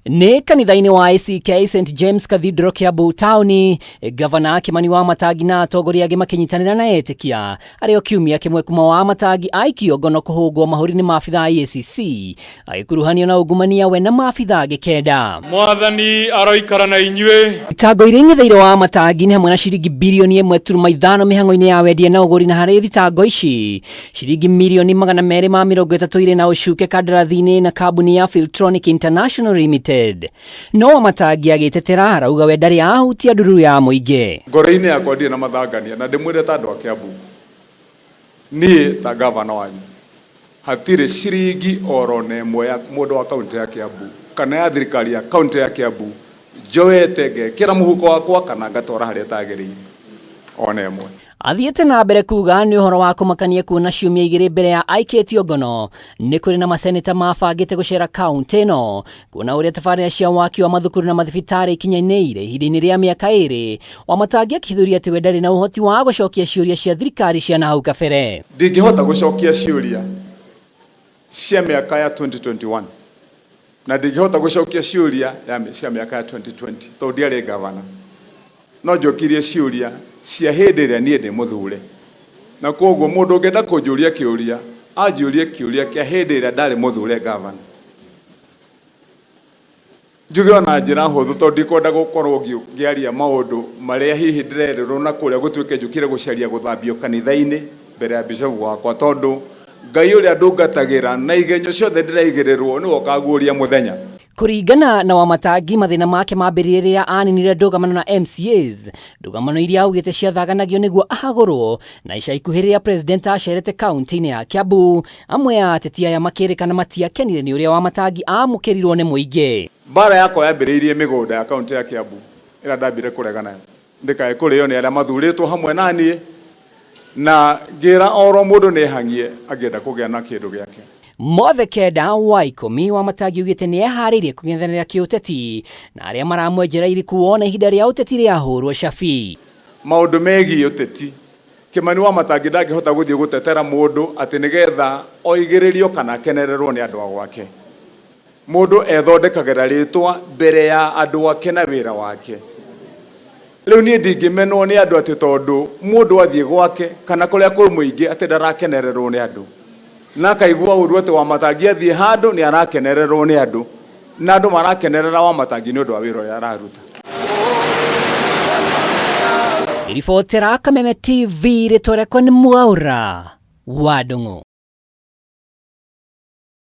Nĩ kanitha-inĩ wa ACK St James Cathedral Kiambu taũni, Gavana Kimani Wamatangi na atongoria angĩ makĩnyitanĩra na etĩkia arĩ o kiumia kĩmwe kuma Wamatangi aikio ngono kũhũngwo mahũri nĩ maabitha a EACC agĩkuruhanio na ungumania we na maabitha angĩ kenda. Mwathani aroikara na inyuĩ. Thitango iria ing'etheire Wamatangi nĩ hamwe na ciringi birioni 1.5 mĩhang'o-inĩ ya wendia na ũgũri na harĩ thitango ici ciringi mirioni 230 irĩ na ũcuke kandarathi-inĩ na kambuni ya Filtronic International Limited. No Wamatangi agĩtetera arauga we ndarĩ ahutia ndururu ya mũingĩ. Ngoro-inĩ yakwa ndirĩ na mathangania na ndĩmwĩre ta andũ a Kiambu, niĩ ta gavana wanyu hatirĩ ciringi oro na ĩmwe ya mũndũ wa kaunti ya Kiambu kana ya thirikari ya kaunti ya Kiambu njoete ngekĩra mũhuko wakwa kana ngatwara harĩa ĩtagĩrĩire ona ĩmwe. Athiĩte na mbere kuga nĩ ũhoro wa kũmakania kuona ciumia igĩrĩ mbere ya aikĩtio ngono nĩ kũrĩ na maseneta mabangĩte gũcera kaunti ĩno kuona ũrĩa tabarĩra cia waki wa mathukuru na mathibitarĩ ikinyanĩire ihinda-inĩ rĩa mĩaka ĩrĩ. Wamatangi akĩhithũria atĩ we ndarĩ na ũhoti wa gũcokia ciũria cia thirikari cia nahau kabere. Ndingĩhota gũcokia ciũria cia mĩaka ya 2021 na ndingĩhota gũcokia ciũria cia mĩaka ya 2020 tondũ ndiarĩ gavana. No njokirie ciũria cia hĩndĩ ĩrĩa niĩ ndĩ mũthure, na kwoguo mũndũ ũngĩenda kũnjũria kĩũria anjũrie kĩũria kĩa hĩndĩ ĩrĩa ndarĩ mũthure gavana. Njuge ona njĩra hũthũ tondũ ndikwenda gũkorwo ngĩaria maũndũ marĩa hihi ndĩrerĩrwo na kũrĩa gũtuĩke njũkire gũcaria gũthambio kanitha-inĩ mbere ya bishofu wakwa, tondũ Ngai ũrĩa ndungatagĩra na igenyo ciothe ndĩraigĩrĩrwo nĩwe ũkaguũria mũthenya. Kũringana na Wamatangi, mathĩna make mambĩrĩirie rĩrĩa aninire ndũgamano na MCAs, ndũgamano iria augĩte ciathaganagio nĩguo ahagũrwo, na ica ikuhĩ rĩrĩa president acerete kaunti-inĩ ya Kiambu, amwe a ateti aya makĩrĩkana matiakenire nĩ ũrĩa Wamatangi aamũkĩrirwo nĩ mũingĩ. Mbara yakwa yambĩrĩirie mĩgũnda ya kaunti ya Kiambu ĩrĩa ndambire kũrega nayo ndĩkae kũrĩo nĩ arĩa mathurĩtwo hamwe na niĩ, na ngĩra oro mũndũ nĩehang'ie angĩenda kũgĩa na kĩndũ gĩake. Mothe kenda wa ikũmi Wamatangi augĩte nĩ eharĩirie kũng'ethanĩra kĩũteti na arĩa maramwenjera iriku wona ihinda rĩa ũteti rĩahũrwo cabi. Maũndũ megiĩ ũteti, Kĩmani Wamatangi ndangĩhota gũthiĩ gũtetera mũndũ atĩ nĩgetha oigĩrĩrio kana akenererwo nĩ andũ a gwake. Mũndũ ethondekagĩra rĩtwa mbere ya andũ ake na wĩra wake. Rĩu niĩ ndingĩmenwo nĩ andũ atĩ tondũ mũndũ athiĩ gwake kana kũrĩa kwĩ mũingĩ atĩ ndarakenererwo nĩ andũ. Na akaigua ũru atĩ Wamatangi athiĩ handũ nĩ arakenererwo nĩ andũ. Na andũ marakenerera Wamatangi nĩ ũndũ wa wĩra ũrĩa araruta. Ribotera Kameme TV rĩtwa rĩakwa nĩ Mwaũra wa Ndung'u.